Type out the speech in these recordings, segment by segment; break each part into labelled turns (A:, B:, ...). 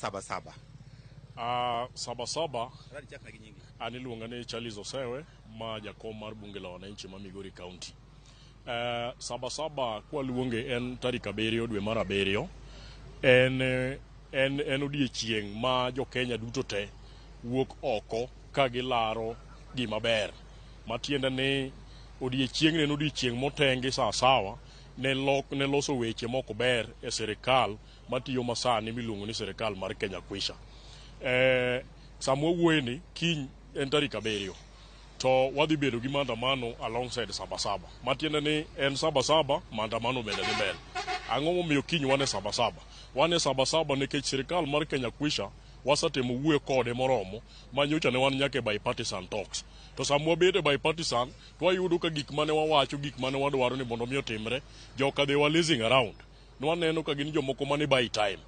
A: Saba saba.
B: Saba saba an iluonga ni Charles Osewe ma jakom mar bunge la wananchi ma Migori County. Saba saba kwaluonge en tarik 7 dwe mar 7 en odiechieng' ma jo Kenya duto te wuok oko ka gilaro gima ber. Matiende ni odiechieng'ni en odiechieng' motengi sawasawa ne loso weche mok ber e sirikal matiyo masani miluongo ni sirikal mar Kenya Kwisha. Sama wawuoyeni kiny en tarik 7 to wadhi bedo gi maandamano alongside Saba Saba. Matiende ni en Saba Saba, maandamano bende dhi mbele. Ang'o momiyo kiny wan e Saba Saba? Wan e Saba Saba nikech sirikal mar Kenya Kwisha wasetemo wuoyo kode moromo ma nyocha ne wan nyaka e bipartisan talks. To sama wabedo e bipartisan to wayudo ka gik mane wawacho, gik mane wadwaro ni mondo mi otimre, joka they were lazing around. Nwaneno ka gin jomoko mane buy time.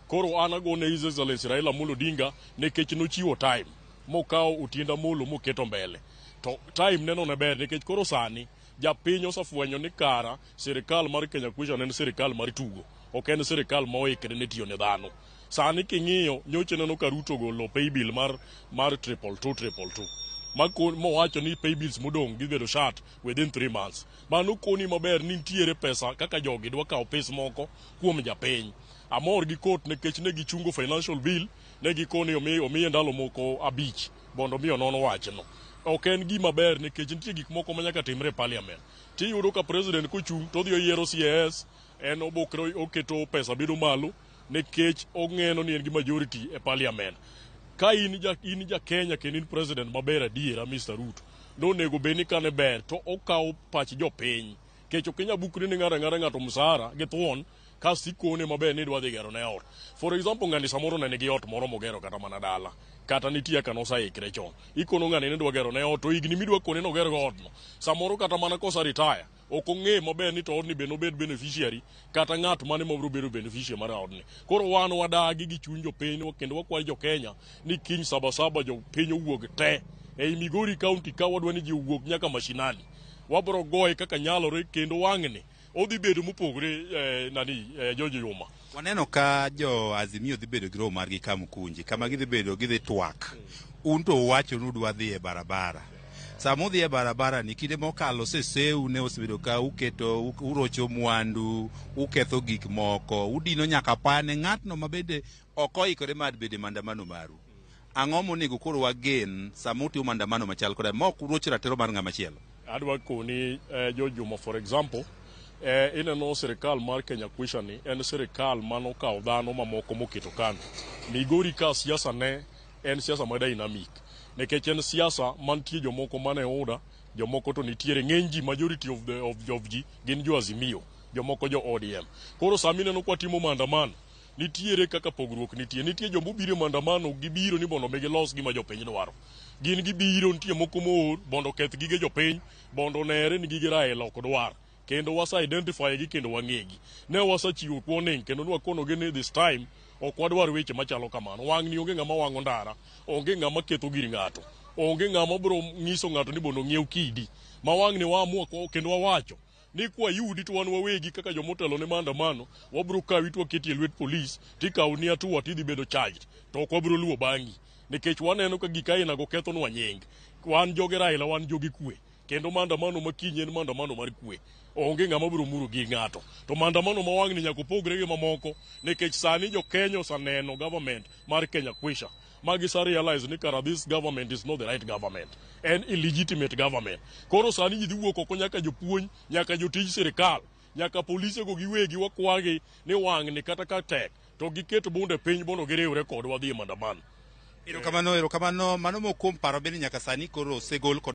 B: Koro an agone His Excellency Raila Amolo Odinga nikech nochiwo time mokawo Otiende Amolo moketo mbele. To time neno ne ber nikech koro sani japiny osefwenyo ni kara sirikal mar Kenya Kwisha ne en sirikal mar tugo, ok en sirikal ma oikre ne tiyo ne dhano. Sani king'iyo nyocha ineno ka Ruto ogolo pay bill mar 22222 mowacho ni pay bills modong' dhi bedo shut within 3 months. Mano koni maber ni nitiere pesa kaka jogi dwa kawo pes moko kuom japiny. Amor gi court nikech ne gichungo financial bill, ne gikoni omiye ndalo moko 5 mondo mi onon wachno. Ok en gima ber nikech nitie gik moko ma nyaka timre e parliament. Tiyudo ka president kochung' to odhi oyiero CAS, en obokre oketo pesa bedo malo nikech ong'eno ni en gi majority e parliament. Ka in ja Kenya kendo in president maber adiera Mr. Ruto, nonego bed ni kane ber to okawo pach jopiny. Kech ok inyal bukri ni ng'ato ang'ata ng'ato msara gi thuon kasto ikone maber ni idwa dhi gero ne ot. For example, ng'ani samoro ne nigi ot moro mogero kata mana dala, kata nitie kaka noseikre chon. Ikono ng'ani ni idwa gero ne ot to higni midwa kone ni oger go odno, samoro kata mana kose retire ok ong'e maber ni to odni be nobed beneficiary kata ng'at mane mabiro bedo beneficiary mar odni. Koro wan wadagi gi chuny jopiny kendo wakwayo jo Kenya ni kiny Saba Saba jopiny owuog te. Ei Migori County ka wadwa ni ji owuog nyaka mashinani. Wabiro goye kaka nyalore kendo wang'ni odhi bedo mopogore George Yuma.
A: Waneno ka jo Azimio dhi bedo gi romo margi Kamukunji, kama gidhi bedo gidhi twak. Un to uwacho ni udwa dhi e barabara. Sama udhi e barabara ni kinde mokalo seseu ne osebedo ka uketo urocho mwandu, uketho gik moko, udino nyaka pane ng'atno ma bende ok oikore mar bedo e maandamano maru. Ang'o monego koro wagen sama utimo maandamano machal koda ma ok uroch ratiro mar ng'ama chielo?
B: Adwa koni George Juma, for example, ineno sirikal mar Kenya Kwisha ni en sirikal manokawo dhano mamoko moketo kando. Migori ka siasa ne en siasa ma dynamic nikech en siasa mantie jomoko mane UDA, jomoko to nitiere ng'eny ji, majority of ji gin jo Azimio, jomoko jo ODM. Koro sama ineno kwa timo maandamano nitiere kaka pogruok nitie. Nitie joma obiro e maandamano gibiro ni mondo mi gilos gima jopiny dwaro. Gin gibiro nitie moko moor mondo oketh gige jopiny mondo onere ni gige Raila ok dwar. Kendo wase identify gi kendo wang'egi. Ne wasechiwo warning kendo nwakonogi ni this time ok wadwar weche machalo kamano. Wang'ni onge ng'ama wang'o ndara, onge ng'ama ketho gir ng'ato, onge ng'ama biro nyiso ng'ato ni mondo ong'iew kidi. Ma wang'ni waamua kendo wawacho ni kwayudi to wan wawegi kaka jomotelo ne maandamano wabiro kawi to waketi e lwet polis tikawoni hatua tidhi bedo charged to ok wabiro luwo bang'i nikech waneno ka gik ainago kethonwa nying. Wan joge Raila, wan joge kwe. Kendo maandamano ma kiny en maandamano mar kwe. Onge ng'ama biro muro gi ng'ato. To maandamano ma wang'ni nyaka opogre gi mamoko nikech sani jo Kenya oseneno government mar Kenya Kwisha ma gisa realize ni kara this government is not the right government. En illegitimate government. Koro sani ji dhi wuok oko nyaka jopuonj, nyaka jotij sirikal, nyaka polise go giwegi wakwagi ni wang'ni kata ka tek to giket bunde piny mondo giriwre kodwa dhi e maandamano.
A: Erokamano, erokamano. Mano moko kuom paro bende nyaka sani koro osegol kod